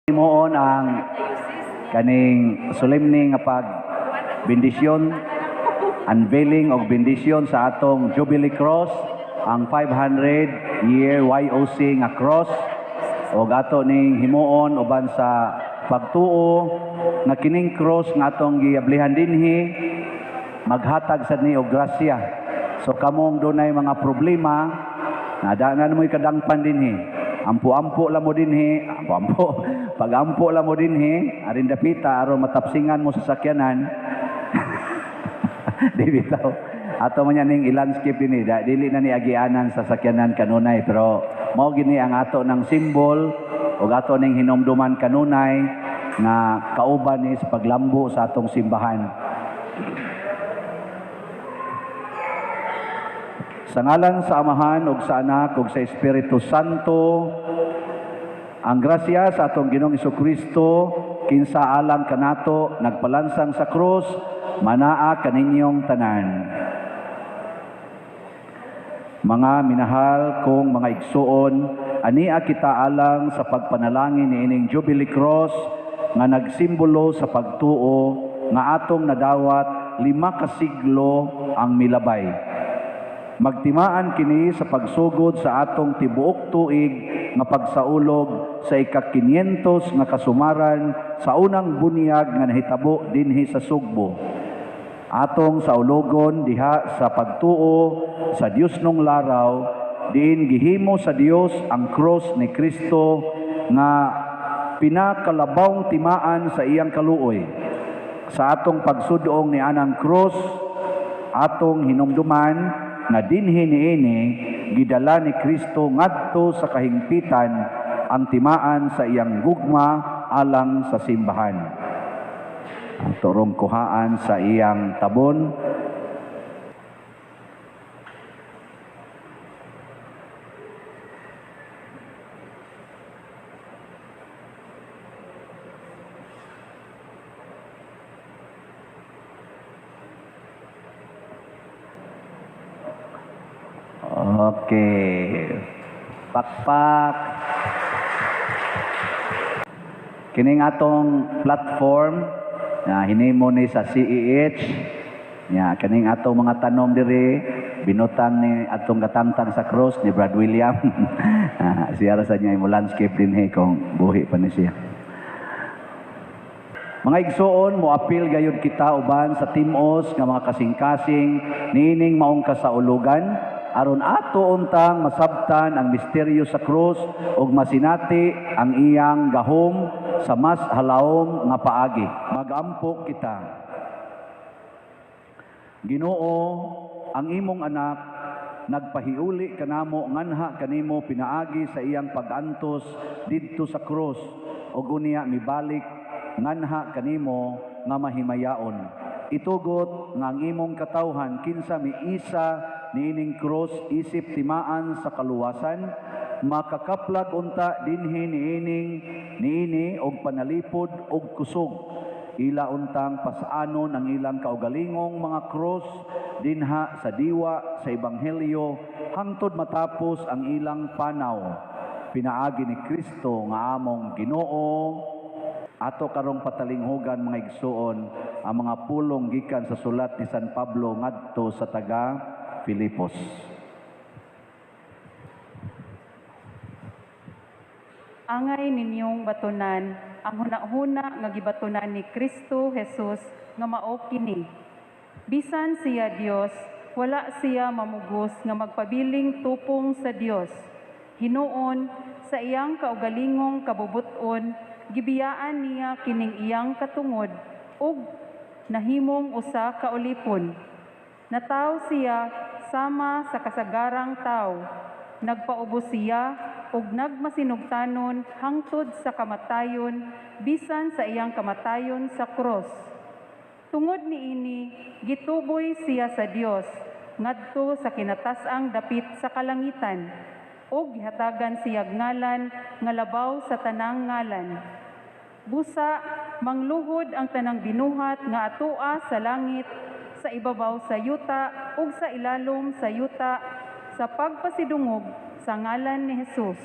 Himuon ang kaning solemne nga pag bendisyon, unveiling og bendisyon sa atong Jubilee Cross, ang 500 year YOC nga cross, og ato ning himuon uban sa pagtuo nga kining cross nga atong giablihan dinhi maghatag sad ni og grasya. So kamong dunay mga problema, nadaanan mo'y kadangpan dinhi. Ampo-ampo lang mo dinhi, ampo-ampo. Pag-ampo lang mo dinhi, arin dapita aron matapsingan mo sa sakyanan. Di bitaw. Ato man ning i-landscape dinhi, dili na ni agianan sa sakyanan kanunay, pero mao gini ang ato ng symbol ug ato ning hinumduman kanunay nga kauban ni sa paglambo sa atong simbahan. Sa ngalan sa Amahan ug sa Anak ug sa Espiritu Santo, ang grasya sa atong Ginoong Hesukristo, kinsa alang kanato nagpalansang sa krus, manaa kaninyong tanan. Mga minahal kong mga igsuon, ania kita alang sa pagpanalangin niining Jubilee Cross nga nagsimbolo sa pagtuo nga atong nadawat 5 ka siglo ang milabay. Magtimaan kini sa pagsugod sa atong tibuok tuig nga pagsaulog sa ika-500 nga kasumaran sa unang bunyag nga nahitabo dinhi sa Sugbo. Atong saulogon diha sa pagtuo sa Dios nung laraw, diin gihimo sa Dios ang cross ni Kristo nga pinakalabawng timaan sa iyang kaluoy. Sa atong pagsudong ni anang cross, atong hinumduman nga dinhi niini gidala ni Kristo ngadto sa kahingpitan ang timaan sa iyang gugma alang sa simbahan. Ang turong kuhaan sa iyang tabon. Okay. Pakpak. Kining atong platform na hinimo ni sa CEH. Nya kining atong mga tanom diri binutang ni atong katangtang sa cross ni Brad William. Siya ra sa niya imo landscape dinhi kung buhi pa ni siya. Mga igsoon, moapil gayud kita uban sa timos nga mga kasing-kasing niining maong kasaulugan aron ato untang masabtan ang misteryo sa krus ug masinati ang iyang gahom sa mas halawom nga paagi. Magampo kita. Ginoo, ang imong anak nagpahiuli kanamo nganha kanimo pinaagi sa iyang pag-antos didto sa krus ug unya mibalik nganha kanimo nga mahimayaon. Itugot nga ang imong katawhan kinsa miisa niining krus isip timaan sa kaluwasan, makakaplag unta dinhi niining niini og panalipod og kusog. Ila untang pasanon ang ilang kaugalingong mga krus dinha sa diwa sa ebanghelyo hangtod matapos ang ilang panaw. Pinaagi ni Kristo nga among Ginoo. Ato karong patalinghugan mga igsuon ang mga pulong gikan sa sulat ni San Pablo ngadto sa taga Filipos. Angay ninyong batunan ang hunahuna nga gibatunan ni Kristo Jesus nga mao kini. Bisan siya Dios, wala siya mamugos nga magpabiling tupong sa Dios. Hinuon sa iyang kaugalingong kabubuton, gibiyaan niya kining iyang katungod ug nahimong usa ka ulipon. Nataw siya sama sa kasagarang tawo. Nagpaubos siya ug nagmasinugtanon hangtod sa kamatayon, bisan sa iyang kamatayon sa krus. Tungod niini, gituboy siya sa Dios ngadto sa kinatas-ang dapit sa kalangitan, ug gihatagan siyag ngalan nga labaw sa tanang ngalan. Busa mangluhod ang tanang binuhat nga atoa sa langit, sa ibabaw sa yuta ug sa ilalom sa yuta, sa pagpasidungog sa ngalan ni Jesus.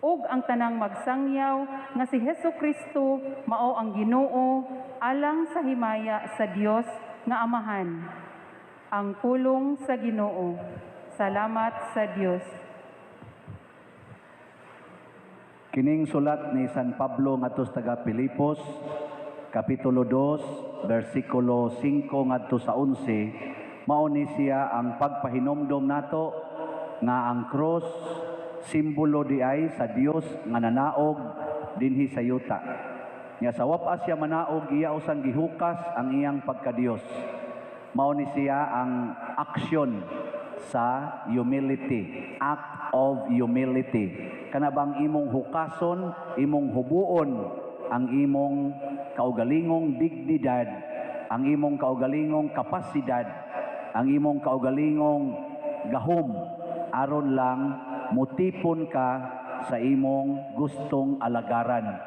Ug ang tanang magsangyaw nga si Hesu Kristo mao ang Ginoo, alang sa himaya sa Dios nga Amahan. Ang pulong sa Ginoo. Salamat sa Dios. Kining sulat ni San Pablo ngadto sa taga Pilipos, kapitulo 2, bersikulo 5 ngadto sa 11, mao ni siya ang pagpahinomdom nato nga ang cross simbolo di ay sa Dios nga nanaog dinhi sa yuta. Nya sa wapa siya manaog, iya usang gihukas ang iyang pagkadiyos. Mao ni siya ang aksyon sa humility, act of humility. Kana bang imong hukason, imong hubuon ang imong kaugalingong dignidad, ang imong kaugalingong kapasidad, ang imong kaugalingong gahom, aron lang mutipon ka sa imong gustong alagaran.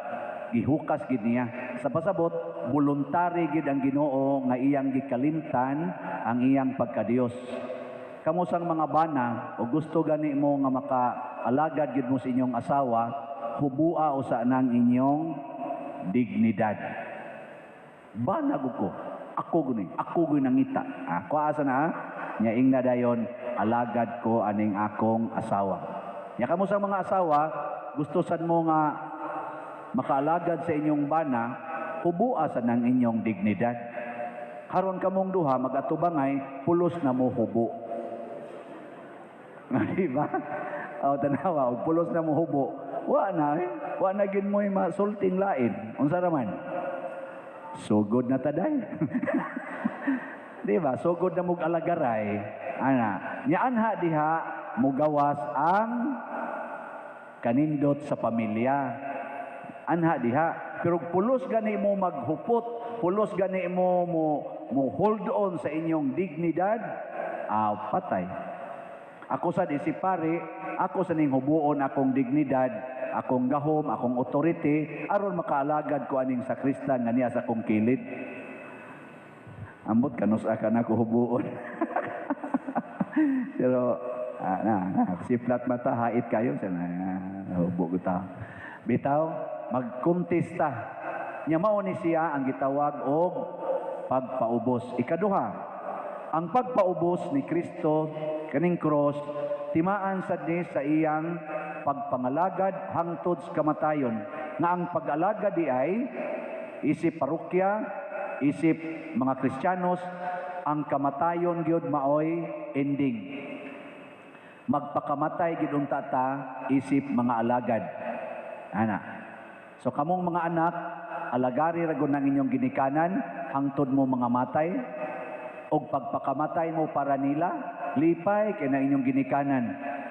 Gihukas gid niya. Sa pasabot, voluntary gid ang Ginoo nga iyang gikalimtan ang iyang pagkadiyos. Kamo sang mga bana o gusto gani mo nga makaalagad gid mo sa inyong asawa, hubua usa nang inyong dignidad. Bana gud ko. Ako guni, ako gud nangita. Ako asa na? Ah? Nya ingna dayon, alagad ko aning akong asawa. Nya kamo sa mga asawa, gusto sad mo nga makaalagad sa inyong bana, hubua sa nang inyong dignidad. Karon kamong duha magatubangay, pulos na mo hubo. Di ba? O tanawa, og pulos na mo hubo. Wa na eh. Wa na gid mo'y masulting lain. Unsa raman? Sugod na taday. Di ba? Sugod na mog alagaray. Ana, nya anha diha mugawas ang kanindot sa pamilya. Anha diha. Pero pulos gani mo maghupot, pulos gani mo mo mo hold on sa inyong dignidad, patay. Ako sa di si pare, ako sa ning hubuon akong dignidad, akong gahom, akong authority, aron makaalagad ko aning sakristan nga niya sa akong kilid. Ambot kanus ka na ko hubuon. Pero na, si flat mata hait kayo sa na hubo ko ta. Bitaw magkontesta. Nya mao ni siya ang gitawag og pagpaubos. Ikaduha, ang pagpaubos ni Kristo kaning cross timaan sad ni sa iyang pagpangalagad hangtod sa kamatayon, nga ang pag-alagad di ay isip parokya, isip mga Kristiyanos, ang kamatayon gyud maoy ending. Magpakamatay gid unta ta isip mga alagad. Ana. So kamong mga anak, alagari ra gud ng inyong ginikanan hangtod mo mga matay, og pagpakamatay mo para nila, lipay kay na inyong ginikanan.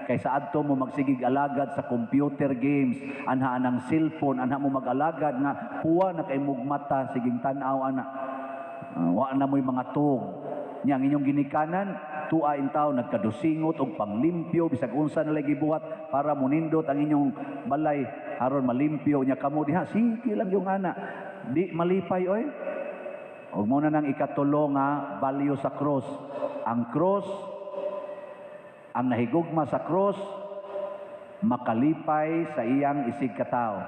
Kaysa adto mo magsigig alagad sa computer games, anha anang cellphone, anha mo mag-alagad nga puwa na kay mug mata siging tan-aw ana. Wa na mo'y mga tuog. Nya ang inyong ginikanan, tua in taon nagkadusingot og panglimpyo bisag unsa na lay gibuhat para monindot ang inyong balay aron malimpyo, nya kamo diha sige lang yung ana. Di malipay oy. Og mao na nang ikatulo nga value sa cross. Ang cross, ang nahigugma sa cross, makalipay sa iyang isig katawo.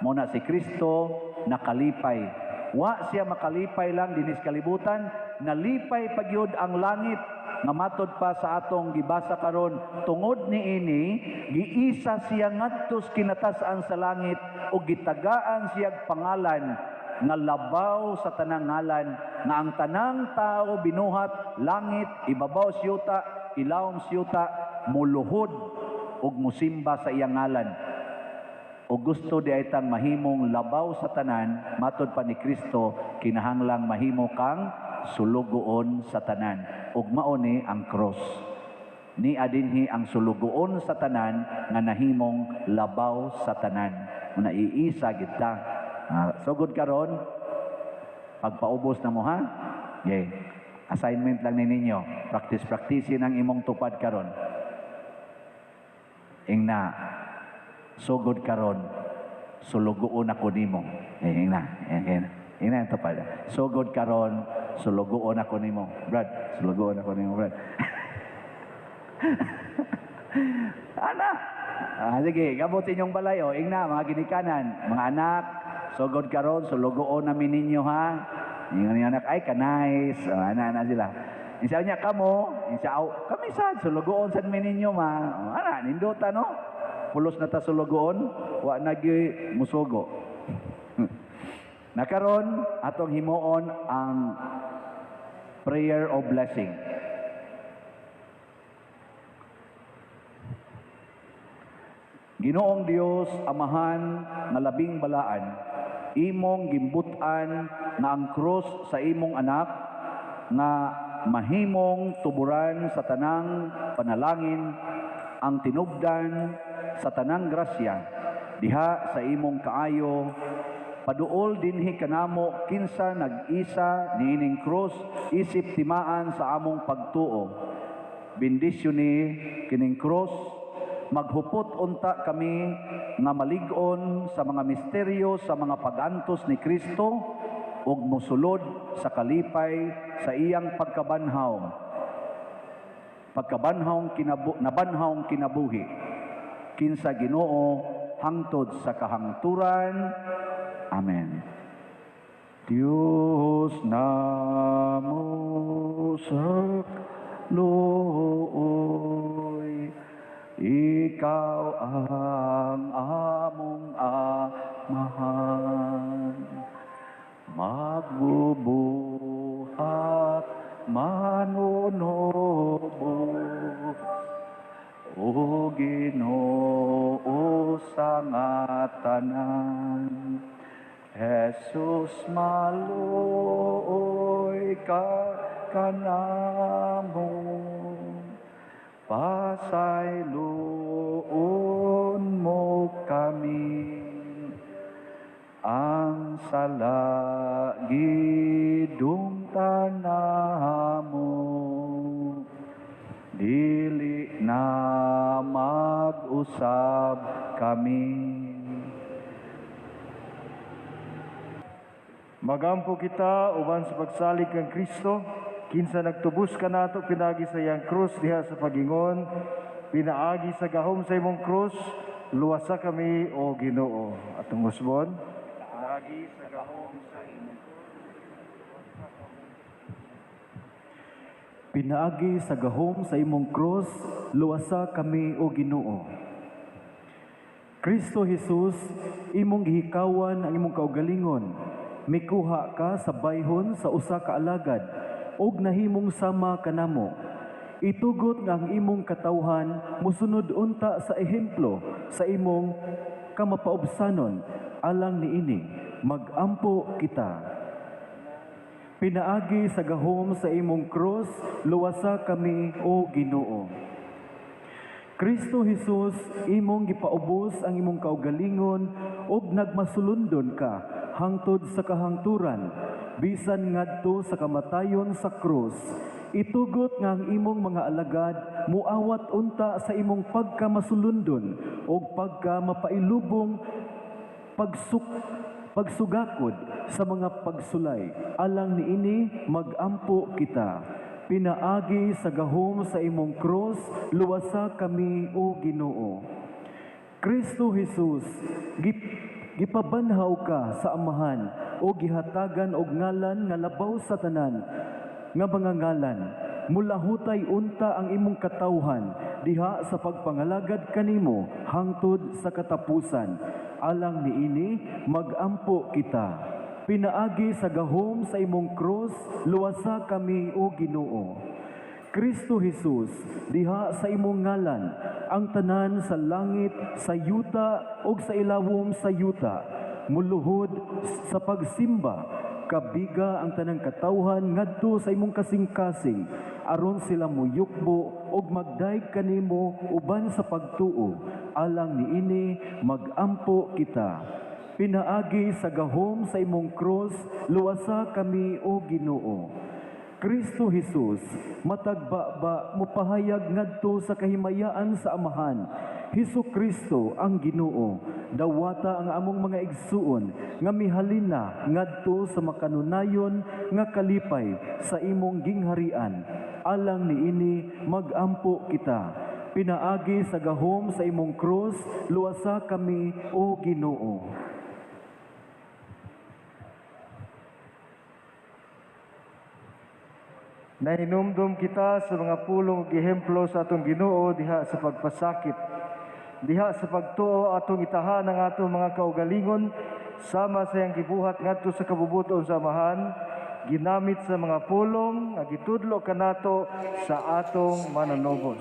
Mao na si Kristo nakalipay. Wa siya makalipay lang dinis kalibutan, nalipay pagyud ang langit nga matod pa sa atong gibasa karon, tungod niini giisa siya ngadto sa kinatasan sa langit ug gitagaan siyag pangalan nga labaw sa tanang ngalan, nga ang tanang tao binuhat langit, ibabaw siyuta, ilawom siyuta, muluhod ug musimba sa iyang ngalan. O gusto di ay tang mahimong labaw sa tanan, matod pa ni Kristo, kinahanglang mahimo kang sulugoon sa tanan. Ug mao ni ang cross. Ni adinhi ang sulugoon sa tanan nga nahimong labaw sa tanan. Muna iisa gid ta. Sugod karon, pagpaubos na mo ha. Okay. Assignment lang ni ninyo. Practice practice ang imong tupad karon. Ingna, sugod karon, sulugoon ako nimo. Eh, ingna, ingna. Ingna ang tupad. Sugod karon, sulugoon ako nimo. Brad, sulugoon ako nimo, Brad. Ana, Ah, sige, gabot inyong balay o. Ingna, mga ginikanan, mga anak, sugod karon, sulugoon namin ninyo, ha. Ingon niyo anak, "Ay, ka-nice." O, ana na sila. Insa niya kamo, insa aw, kami sad sulugoon sad mi ninyo, ma. O, ana, nindota, no? Pulos na ta sulugoon, wa na gyud musugo. Nakaron atong himuon ang prayer of blessing. Ginoong Dios, Amahan nga labing balaan, imong gimbut-an nga ang krus sa imong anak nga mahimong tuburan sa tanang panalangin, ang tinubdan sa tanang grasya diha sa imong kaayo, paduol dinhi kanamo kinsa nag-isa niining krus isip timaan sa among pagtuo. Bendisyon ni kining krus, maghupot unta kami nga malig-on sa mga misteryo sa mga pag-antos ni Kristo ug mosulod sa kalipay sa iyang pagkabanhaw. Pagkabanhawng nabanhawng kinabuhi kinsa Ginoo hangtod sa kahangturan. Amen. Dios namo sa luoy, ikaw ang among Amahan, magbubuhat, manunubos, o Ginoo sa nga tanan. Jesus, maluoy ka kanamo, pasayloon mo kami, ang sala gidumtan namo, dili na mag-usab kami. Magampo kita uban sa pagsalig kang Kristo, kinsa nagtubos kanato pinaagi sa iyang krus diha sa pagingon, pinaagi sa gahom sa imong krus, luwasa kami, o Ginoo. Atong usbon. Pinaagi sa gahom sa imong Pinaagi sa gahom sa imong krus, luwasa kami, o Ginoo. Kristo Jesus, imong gihikawan ang imong kaugalingon, mikuha ka sa bayhon sa usa ka alagad ug nahimong sama kanamo. Itugot nga ang imong katawhan mosunod unta sa ehemplo sa imong kamapaubsanon. Alang niini, magampo kita. Pinaagi sa gahom sa imong krus, luwasa kami, o Ginoo. Kristo Jesus, imong gipaubos ang imong kaugalingon ug nagmasulundon ka hangtod sa kahangturan, bisan ngadto sa kamatayon sa krus. Itugot nga ang imong mga alagad muawat unta sa imong pagkamasulundon ug pagkamapailubong pagsugakod sa mga pagsulay. Alang niini, magampo kita. Pinaagi sa gahom sa imong krus, luwasa kami, o Ginoo. Kristo Jesus, gipabanhaw ka sa Amahan o gihatagan og ngalan nga labaw sa tanan nga mga ngalan. Mulahutay unta ang imong katawhan diha sa pagpangalagad kanimo hangtod sa katapusan. Alang niini, magampo kita. Pinaagi sa gahom sa imong krus, luwasa kami, o Ginoo. Kristo Jesus, diha sa imong ngalan, ang tanan sa langit, sa yuta ug sa ilawom sa yuta, muluhod sa pagsimba, kabiga ang tanang katawhan ngadto sa imong kasing-kasing, aron sila muyukbo ug magdayeg kanimo uban sa pagtuo. Alang niini, magampo kita. Pinaagi sa gahom sa imong krus, luwasa kami, o Ginoo. Kristo Jesus, matag ba mopahayag ngadto sa kahimayaan sa Amahan. Hesus Kristo ang Ginoo, dawata ang among mga igsuon nga mihalin na ngadto sa makanunayon nga kalipay sa imong gingharian. Alang niini, magampo kita. Pinaagi sa gahom sa imong krus, luwasa kami, o Ginoo. Nahinumdum kita sa mga pulong ug ehemplo sa atong Ginoo diha sa pagpasakit. Diha sa pagtuo atong itahan ang atong mga kaugalingon sama sa iyang gibuhat ngadto sa kabubuton sa Amahan, ginamit sa mga pulong nga gitudlo kanato sa atong mananobos.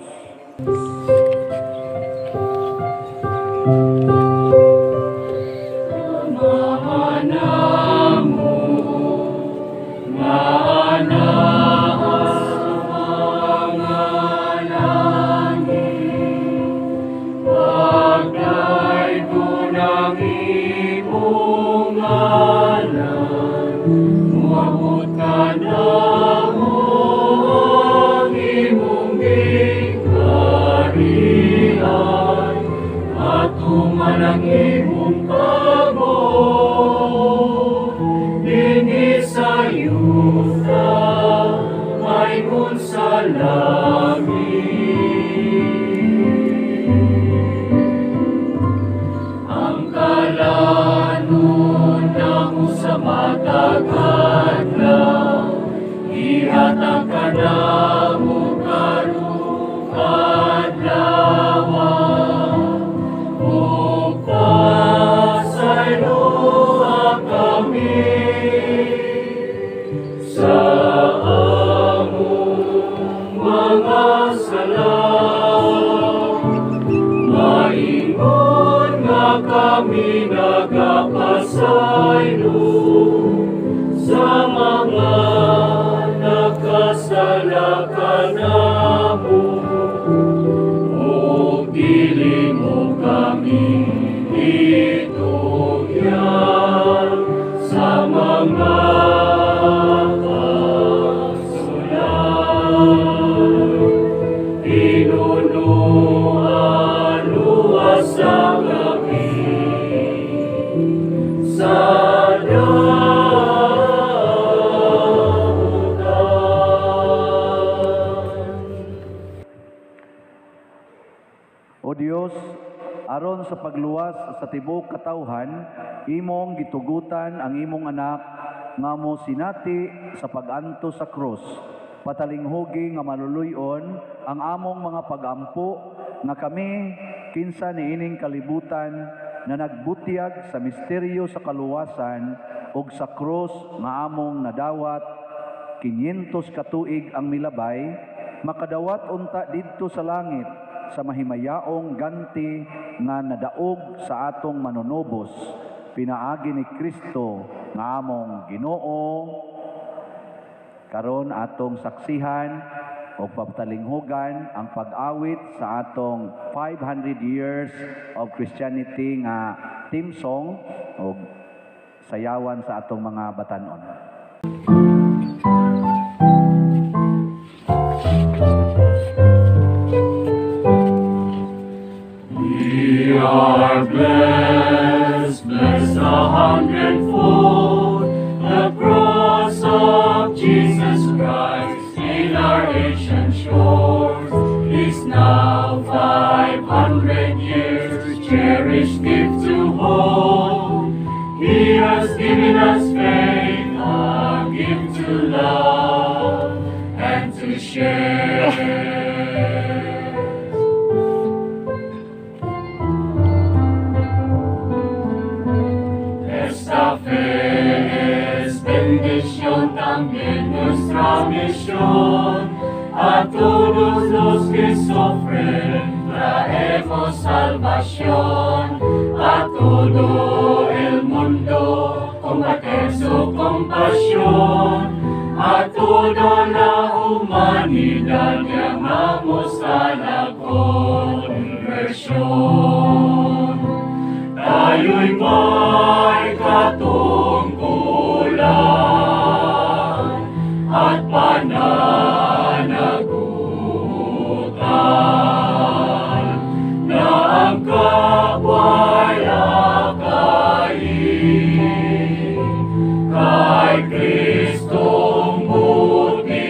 O Dios, aron sa pagluwas sa tibuok katawhan, imong gitugutan ang imong anak nga mo sinati sa pag-antos sa krus. Patalinghugi nga maluluy-on ang among mga pagampo nga kami kinsa niining kalibutan na nagbutyag sa misteryo sa kaluwasan ug sa krus nga among nadawat 500 ka tuig ang milabay, makadawat unta didto sa langit sa mahimayaong ganti nga nadaog sa atong manunubos, pinaagi ni Kristo nga among Ginoo. Karon atong saksihan o patalinghugan ang pag-awit sa atong 500 years of Christianity nga theme song o sayawan sa atong mga batanon. We are blessed, blessed a hundredfold, the cross of Jesus Christ in our ancient shores is now 500 years, cherished gift to hold. He has given us faith, a gift to love and to share. Esta fe es bendición también nuestra misión. A todos los que sufren traemos salvación. A todo el mundo combater su compasión. A toda la humanidad llamamos a la conversión. Tayo'y may katungkulan at pananagutan na ang kapwa'y akayin kay Kristong butihin.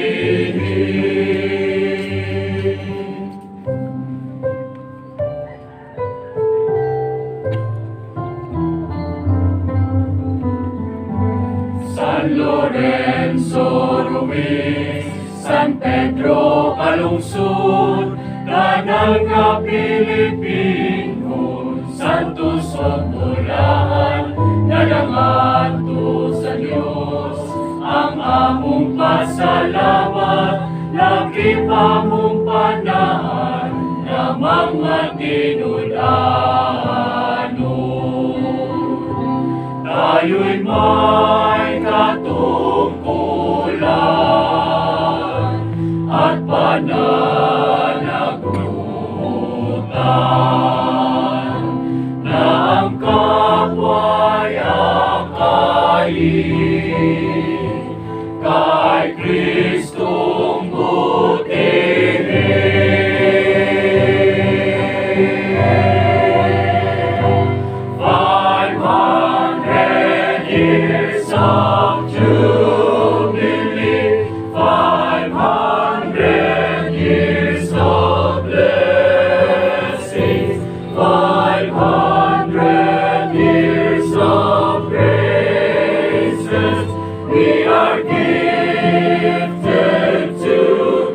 San Lorenzo Ruiz, San Pedro Calungsod, tanan nga Pilipino, santos ug bulaan, nga nangadto sa Dios. Ang among pasalamat, lakip among panaan, nga mga tinud-anon. Tayo'y may katungkulan at pananagutan na ang kapwa'y akayin kay Kristong butihin. 500 years of jubilee, 500 years of blessings, 500 years of graces. We are gifted to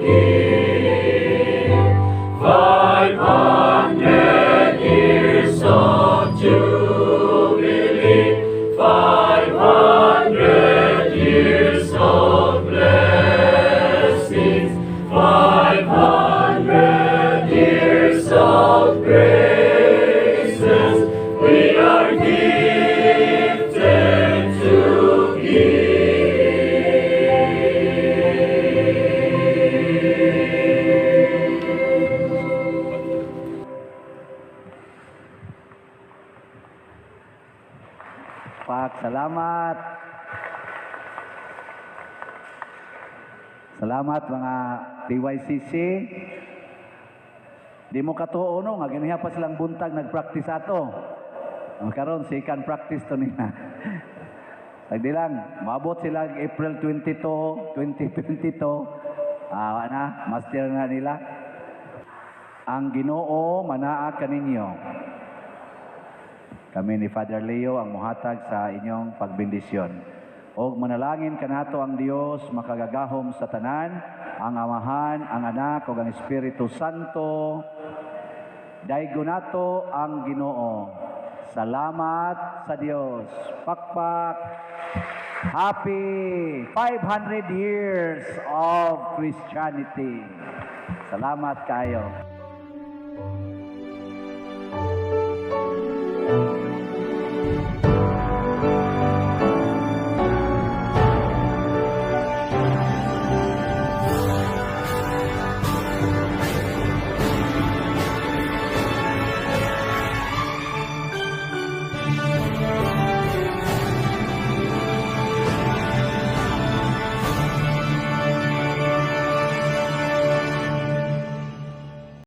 give. 500 years of jubilee, 500 years of blessings, 500 years of graces. We are gifted to give. Pak, salamat. Salamat, mga TYCC. Di mo katuo, no, nga ganiha pa silang buntag nag-practice ato. Ang karon second practice to nila. Sagdi lang, maabot sila April 22, 2022. Ah, na, master na nila. Ang Ginoo manaa kaninyo. Kami ni Father Leo ang muhatag sa inyong pagbendisyon. Og manalangin kanato ang Dios makagagahom sa tanan, ang Amahan, ang Anak ug ang Espiritu Santo. Daygon nato ang Ginoo. Salamat sa Dios. Pakpak. Happy 500 years of Christianity. Salamat kayo.